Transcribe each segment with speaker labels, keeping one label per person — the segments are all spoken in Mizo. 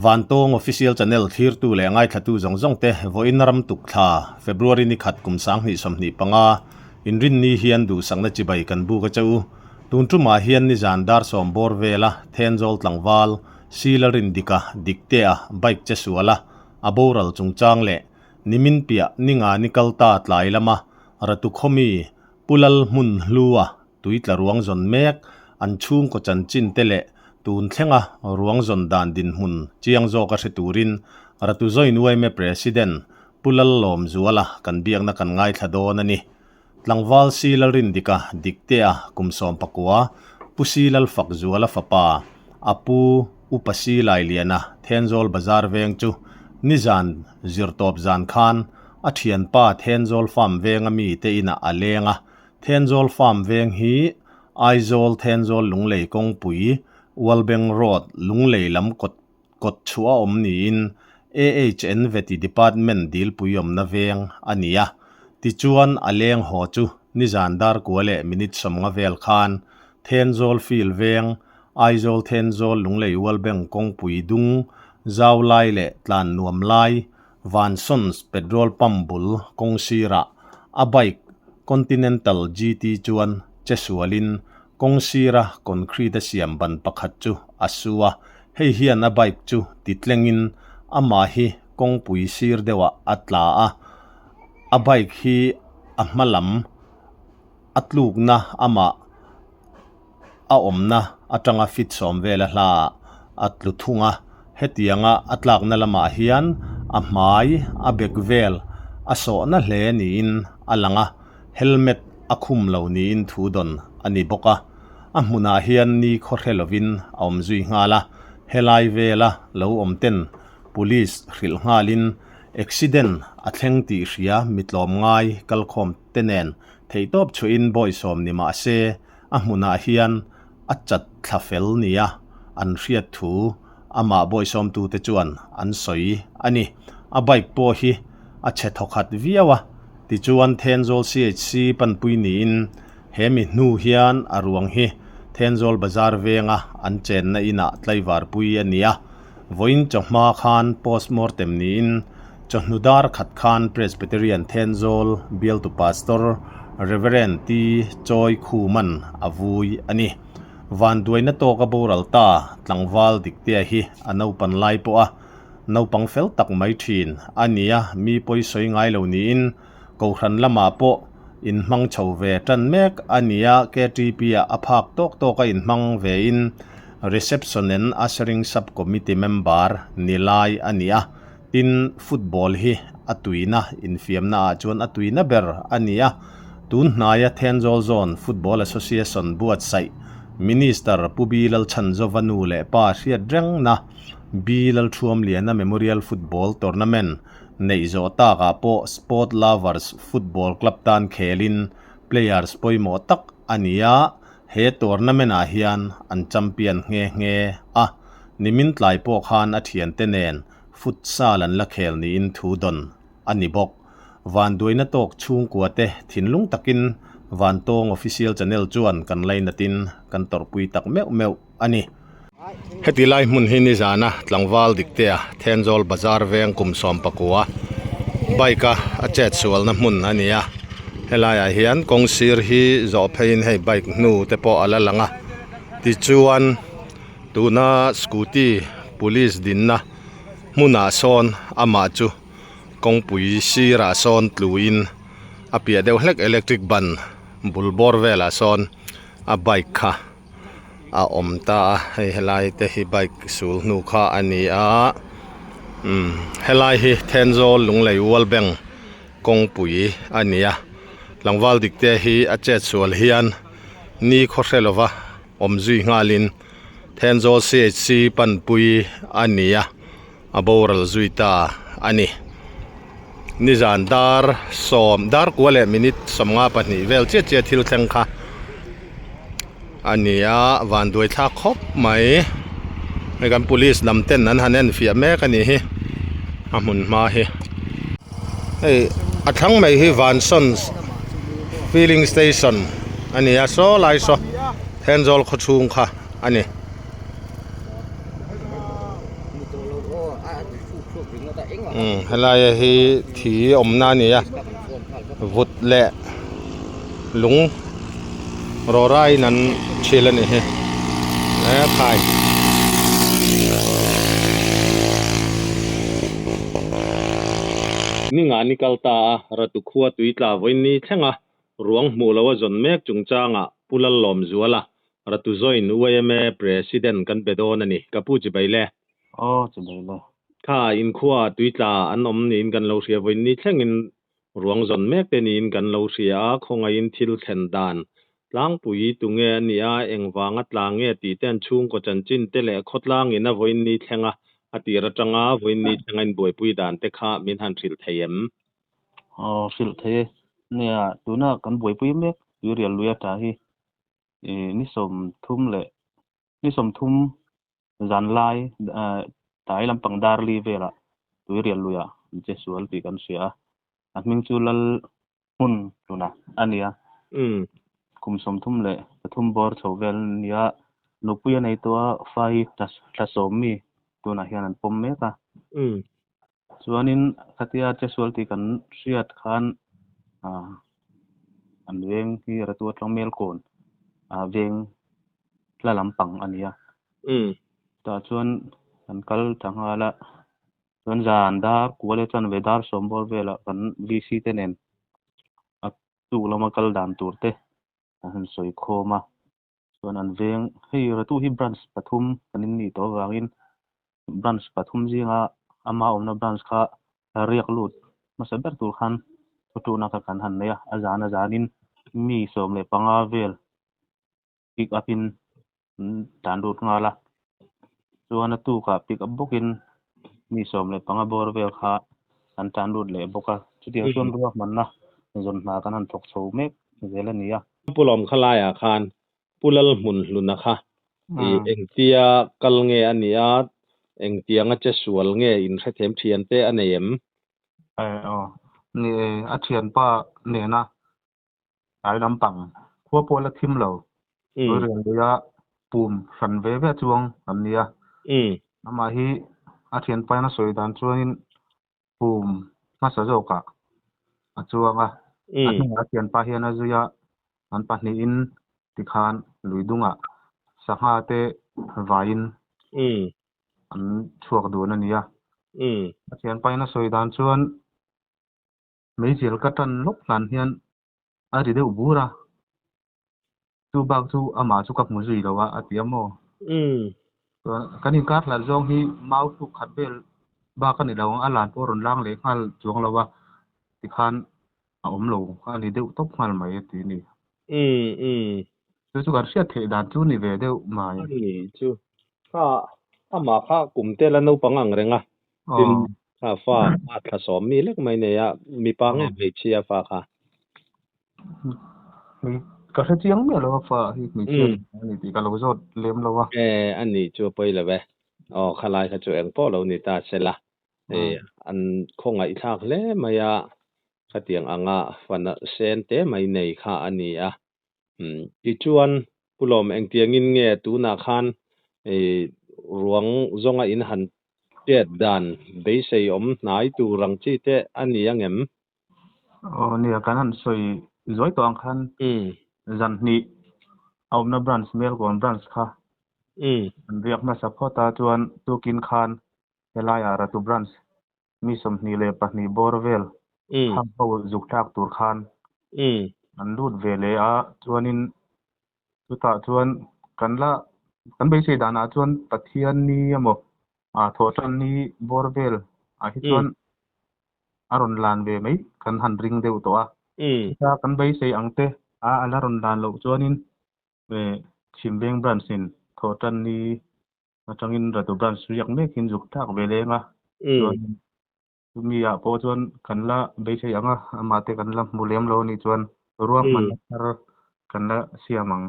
Speaker 1: Vantawng Official Channel thlirtu leh ngaithlatu zawng zawng te vawiin ram tuk thla, February ni khat kum 2025, inrinni hian duhsakna chibai kan buk a che u. Tun tumah hian nizan dar sawm bawr vela Thenzawl tlangval, Sila Rindika, Diktea, bike che suala a boral chungchang leh nimin piah ninga ni kalta tlai lama Ratukhawmi Pu Lal hmun hlua tui tla ruang zawn mek, an chhungkaw chanchin te leh tun thlenga ruang zawn dan dinhmun chiang zawka hre turin Ratu Zoin yma President Pu Lallawmzuala kan biakna kan ngaithla dawn a ni. Tlangval Si Lalrindika Diktea kum 19, Pu Si Lalfakzuala fapa, a pu Upa Si Lailiana Thenzawl Bazar veng chu nizan zirtawp zan khan a thianpa Thenzawl Farm venga mite inah a leng a, Thenzawl Farm veng hi Aizawl Thenzawl Lunglei kawngpui, Ualbeng Road, Lunglei lam kawt kawt chhuah a awm niin AHN Vety Department dilpui awmna veng a ni a. Tichuan a leng haw chu nizan dar kua leh minute 50 vel khan Thenzawl Field veng, Aizawl Thenzawl Lunglei Ualbeng kawngpui dung zau lai leh tlan nuam lai Vansons petrol pump bul kawng sirah a bike Continental GT chuan che sualin kawng sira concrete a siam ban pakhat chu a su a, hei hian a bike chu titlengin amah hi kawngpui sir deuhah a tla a, a bike hi a hma lam a tlukna amah a awmna atanga fit sawm vel a hla ah a tlu thung a, hetianga a tlakna lamah hian a hmai a bek vel a sawhna hle niin a lang a, helmet a khum lo niin thu dawn a ni bawk a, a hmunah hian ni khaw hre lovin a awm zui nghal a, helai vela lo awm ten police hrilh nghalin accident a thleng tih hria mi tlawmngai kalkhawm te nen Theihtawp chhuahin bawisawm ni mah se, a hmunah hian a chat thla fel nia an hriat thu amah bawisawmtute chuan an sawi a ni. A bike pawh hi a chhe thawkhat viau a, tichuan Thenzawl CHC panpui niin he mi hnu hian a ruang hi Thenzawl Bazar venga an chenna inah tlaivarpui a ni a. Vawiin chawhma khan postmortem niin chawhnu dar khat khan Presbyterian Thenzawl bialtu Pastor Rev. T. Chawi Khuman a vui a ni. Vanduaina tawka boral ta tlangval Diktea hi a naupan lai pawh a naupang fel tak mai thin a ni a, mi pawi sawi ngai lo niin Kohhran lamah pawh inhmang chho ve tan mek a ni a, KTP ah a phak tawk tawk a inhmang vein Reception and Ushering Sub Committee member ni lai a ni a, tin football hi a tuina infiamna ah chuan a tuina ber a ni a, tun hnaia Thenzawl Zone Football Association buatsaih Minister Pu B Lalchhanzova nu leh pa hriat rengna B Lalthuamliana Memorial Football Tournament neih zawh takah pawh Sport Lovers Football Club tan khelin players pawimawh tak a ni a, He tournament ah hian an champion nghe nghe a, nimin tlai pawh khan a thiante nen futsal an la khel niin thu dawn a ni bawk. Vanduaina tawk chhungkua te thinlung takin Vantawng Official Channel chuan kan lainatin kan tawrhpui tak meuh meuh a ni. Heti lai hmun hi nizana tlangval Diktea Thenzawl Bazar veng kum 19 bike a a chet sualna hmun a ni a, helaiah hian kawng sir hi zawh pheiin hei bike hnu te pawh a la lang a, tichuan tuna scooty police dinna hmunah sawn amah chu kawngpui sirah sawn tluin a piah deuh hlek electric ban bul bawr velah sawn a bike kha. a awm ta a hei helai te hi bike sul hnu kha a ni a umm helai hi Thenzawl Lunglei World Bank kawngpui a ni a tlangval dik te hi a chet sual hian ni khaw hre lova awm zui nghalin Thenzawl CHC panpui a ni a a boral zui ta a ni nizan dar sawm dar kua leh minute 52 vel chiah chiah thil thleng kha a ni a vanduai thlak khawp mai hei kan police lam ten an han en fiah mek a nih hi a hmun hma hi hei a thlang mai hi Vansons filling station a ni a saw lai saw Thenzawl khaw chhung kha a ni. Umm helai hi thi awmna a ni a vut leh lung rawra in an chhil a nih hi e khai. Ni ngah ni kal ta a Ratu khua tui tla vawiin thleng a ruang hmuh lo a zawn mek chungchangah Pu Lallawmzuala Ratu Joint yma President kan be dawn a ni. Ka pu chibai le.
Speaker 2: Aw chibai le.
Speaker 1: Kha inkhua tui tla an awm niin kan lo hria vawiin ni thlengin ruang zawn mek te niin kan lo hria a, khawngaihin thil thlen dan tlangpui tunge a nia, engvanga tla nge tih te an chhungkaw chanchin te leh khawtlangin a vawiin ni thlenga a tir atanga vawiin ni thlenga inbuaipui dan te kha min han hrilh thei em?
Speaker 2: Aw hrilh thei e. Nia tuna kan buaipui mek tuirial lui ata hi ni 30 leh ni 30 zan lai tlai lampang dar li velah tuirial luiah an che sual tih kan hria a, a hming chu Lal hmun hluna a ni a. Kum 33 bawr chho vel a ni a, nupui a nei tawh a, fa hi thla 10 mi tunah hian an pawm mek a. Chuanin khatia che sual tih kan hriat khan an veng hi Ratu atang Melkawn veng hla lampang a ni a. Tah chuan kan kal ta nghal a, chuan zan dar kual e chuan ve dar 10 bawr velah kan VC te nen a tuk lama kal dan tur te an han sawi khawm a. Chuan an veng hei Ratu hi branch pathum kan in nih tawh avangin branch pathum zinga ama awmna branch kha riak lut hmasa ber tur khan thuṭuhna kha kan han nei a, a zan a zanin mi 15 vel pick up in an tlan lut nghal a, chuan a tukah pick up bawkin mi 15 bawr vel kha an tlan lut leh bawk a, chutiang chuan ruahmanna zawn hna kan han thawk chho mek zel a ni a.
Speaker 1: Pu Lawm kha laiah khan Pu Lalhmunhluna kha i engtia kal nge a nih a, engtianga che sual nge in hrethiam thian te a nei em?
Speaker 2: Aw, ni e, a thianpa nena tlai lampang khua pawh la thim lo, Tuirial luia pum hran ve ve chuang an nia. Amah hi a thianpa in a sawi dan chuanin pum hmasa zawkah a chuang a, a hnungah a thianpa hian a zui a, an pahnihin tikhan lui dungah sangha te vaiin an chhuak dun a ni a. A thianpa in a sawi dan chuan meizial ka tan lawk hlan hian a ri deuh bur a, chu bak chu amah chu ka hmu zui lo a, a ti a maw? Chuan kan inkar hlat zawng hi mau hluk khat vel bak a ni lo ang, a lan pawh a rawn lang leh nghal chuang lo a, tikhan a awm lo a ni deuh tawp nghal mai a ti a ni. Chu chu kan hriat theih dan chu ni ve deuh mai.
Speaker 1: A ni chu. Kha amah kha kum te la naupang ang reng a, tin kha fa a thla 10 mi lek mai nei a, mipa nge hmeichhia fa kha?
Speaker 2: Ka hre chiang miah lo a fa hi hmeichhia a ni tih ka lo zawt lem lo a.
Speaker 1: E a ni chu a pawi lo e. Aw khalai kha chu eng pawh lo ni ta se la. E an khawngaih thlak hle mai a, khatiang anga fana sen te mai nei kha a ni a. Tichuan Pu Lawm engtiangin nge tunah khan ruang zawnga in han chet dan beisei awm hnai tur ang chi te a ni angem?
Speaker 2: Aw nia kan han sawi zuai tawh ang khan zan hnih a awmna branch Melbourne branch kha an riak hmasa phawt a chuan tukin khan helaiah Ratu branch mi 22 bawr vel khang ho zuk thlak tur khan an lut ve leh a chuanin chutah chuan kan la kan beisei danah chuan Pathian ni emaw thawhtan ni bawr vel ah hi chuan a rawn lan ve mai kan han ring deuh tawh a. Chuta kan beisei ang te a a la rawn lan loh chuanin Chhimveng branch in thawhtan ni atangin Ratu branch riak mekin zuk thlak ve leng a. Chuan chumi ah pawh chuan kan la beisei ang a, amah te kan la hmu lem lo anih chuan ruahmanna thar kan la siam ang.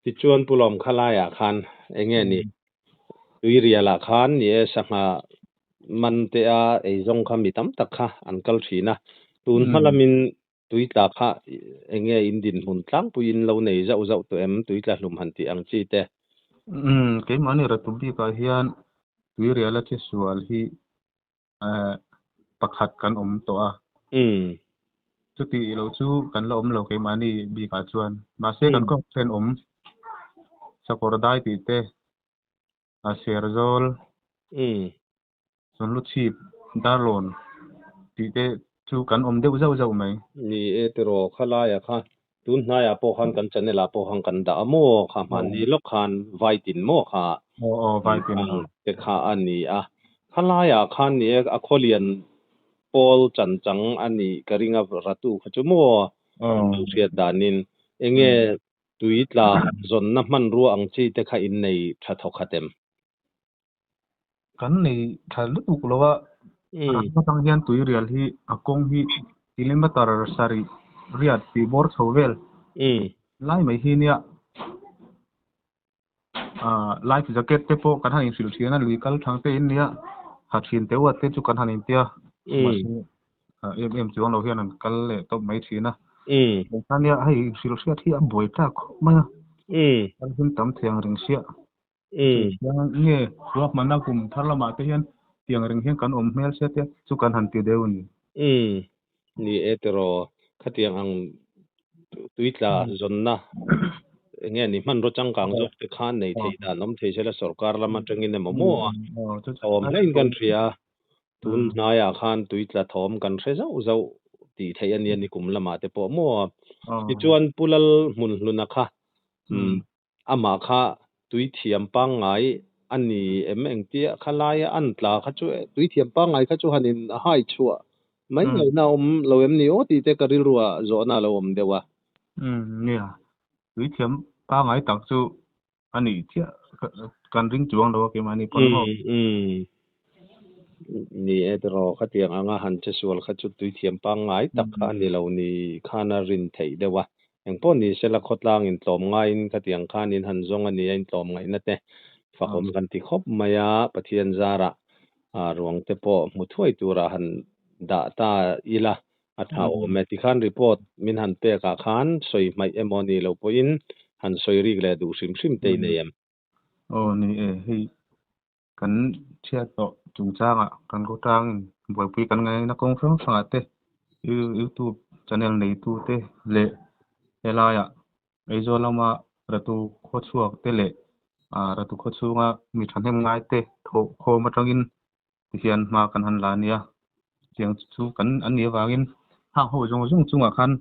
Speaker 1: Tichuan Pu Lawm kha laiah khan eng nge ni Tuirialah khan ni e sangha man te a eizawng kha mi tam tak kha an kal thin a, tun hma lamin tui tla kha eng nge in dinhmun tlangpuiin lo nei zauh zauh tawh em tui tla hlum han tih ang chi te?
Speaker 2: Keimahni Ratu bikah hian. Tuiriala che sual hi pakhat kan awm tawh a. Chuti lo chu kan la awm lo keimahni bikah chuan. Mahse kan kawng thenawm sakawr dai tih te, Serzawl, Sunluchhip, Darlawn tih te chu kan awm deuh zauh zauh mai.
Speaker 1: Ni e tiraw, khalaia kha tun hnaiah pawh khan kan channel ah pawh khan kan dah a maw kha hmanni lawk khan Vaitin maw kha
Speaker 2: Aw aw Vaitin
Speaker 1: te kha a ni a, khalaiah khan ni e a khawlian pawl chanchang a nih ka ring a ratu kha chu maw kan lo hriat danin enge tui tla zawnna hmanrua ang chi te kha in nei tha thawkhat em?
Speaker 2: Kan nei tha lutuk lo a, ram atang hian tuirial hi a kawng hi kilometer sarih riat tih bawr chho vel lai mai hi nia life jacket te pawh kan han inhrilh thin a, lui kal thang te in nia ha thin teuh a te chu kan han intia mahse em em chuang lo hian an kal leh tawp mai thin a. Nia hei inhrilh hriat hi a buai tlak khawp mai a, kal hun tam thei ang reng sia. Nge ruahmanna kum thar lamah te hian tiang reng hian kan awm hmel sia te chu kan han ti deuh a ni.
Speaker 1: Umm ni e tiraw khatiang ang tuitla zawnna enge ni hmanraw changkang zawk te khan nei theih dan awm thei sela sorkar lam atangin emaw maw a awm hlaiin kan hria a tun hnaiah khan tuitla thawm kan hre zauh zauh tih theih a nia ni kum lamah te pawh maw a tichuan Pu Lal Hmunhluna kha umm Amah kha tui thiam pangngai a ni em engtia kha laia an tla kha chu tui thiam pangngai kha chu han in hai chhuah mai ngaihna a awm lo em ni aw tih te ka rilru ah zawhna a lo awm deuh a.
Speaker 2: Umm nia, tui thiam pangngai tak chu a nih chiah kan ring chuang lo a keimahni pawn maw.
Speaker 1: Umm ni e tiraw khatiang anga han che sual kha chu tui thiam pangngai tak kha a ni lo ni khan a rin theih deuh a. Engpawh ni sela khawtlang intlawm ngaiin khatiang khan in han zawng a nia intlawm ngaihna te fakawm kan ti khawp mai a, Pathian zarah ruang te pawh hmu thuai turah han dah ta ila a tha awm e. Tikhan report min han pek ah khan sawi hmaih emaw ni lo pawhin han sawi rik leh duh hrim hrim te i nei em?
Speaker 2: Aw ni e, hei kan chhiat tawh chungchangah kan khawtlangin buaipui kan ngaina kawng hrang hrangah te youtube channel neitu te leh helaiah Aizawl lama ratu khawchhuak te leh ratu khawchhunga mi thahnem ngai te thawh khawm atangin tihian hma kan han la a nia. Tiang chu kan an nih avangin hang ho zawng zawng chungah khan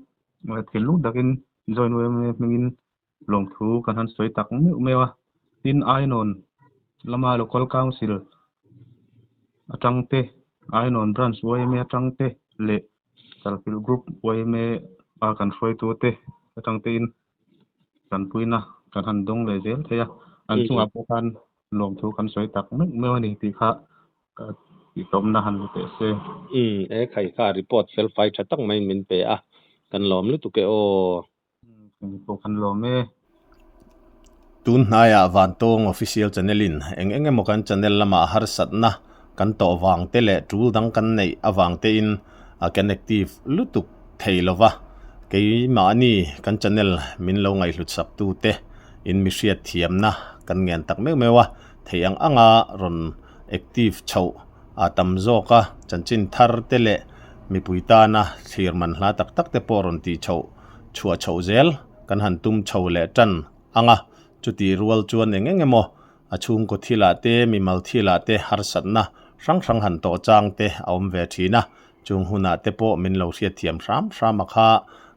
Speaker 2: thinlung takin join yma hmingin lawmthu kan han sawi tak meuh meuh a. Tin, Ainawn lama Local Council atang te, Ainawn Branch yma atang te leh Chalfilh Group yma a kan hruaitu te atang tein tanpuina kan han dawng leh zel thei a. An chungah pawh khan lawmthu kan sawi tak meuh meuh a ni tih kha ka tihtawmna han ni teh se.
Speaker 1: Umm, e khai kha report fel fai tha tak maiin min pe a, kan lawm lutuk e aw.
Speaker 2: Eng pawh kan lawm e.
Speaker 1: Tun hnaiah Vantawng Official Channel in eng eng emaw kan channel lamah harsatna kan tawh vang te leh tul dang kan neih avang te in a kan active lutuk thei lova, keimahni kan channel min lo ngaihhlut sak tu te in mi hriat thiamna kan ngen tak meuh meuh a, theih ang anga rawn active chhoh a tam zawk a, chanchin thar te leh mipui tana thlir man hla tak tak te pawh rawn tih chhoh chhuah chhoh zel kan han tum chho leh tan ang a, chutih rual chuan eng eng emaw a chhungkaw thilah te mimal thilah te harsatna hrang hrang han tawh chang te a awm ve thin a, chung hunah te pawh min lo hriatthiam hram hram a kha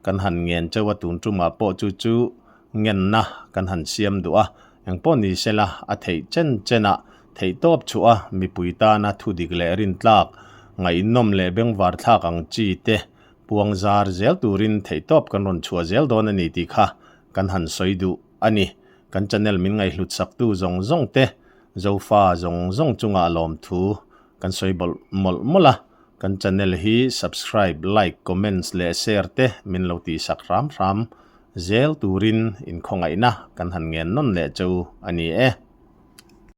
Speaker 1: kan han ngen chauh a tun tumah pawh chu chu ngenna kan han siam duh a, engpawh ni sela a theih chen chenah theihtawp chhuah a mipui tana thudik leh rintlak ngaihnawm leh bengvar thlak ang chi te Puang zar zel turin theihtawp kan rawn chhuah zel dawn a ni tih kha kan han sawi duh a ni. Kan channel min ngaihhlut saktu zawng zawng te, Zofa zawng zawng chungah lawmthu kan sawi bawlh mawlh mawlh a. Kan channel hi subscribe, like, comments leh share te min lo tihsak hram hram zel turin inkhawngaihna kan han ngen nawn leh cheu a ni e.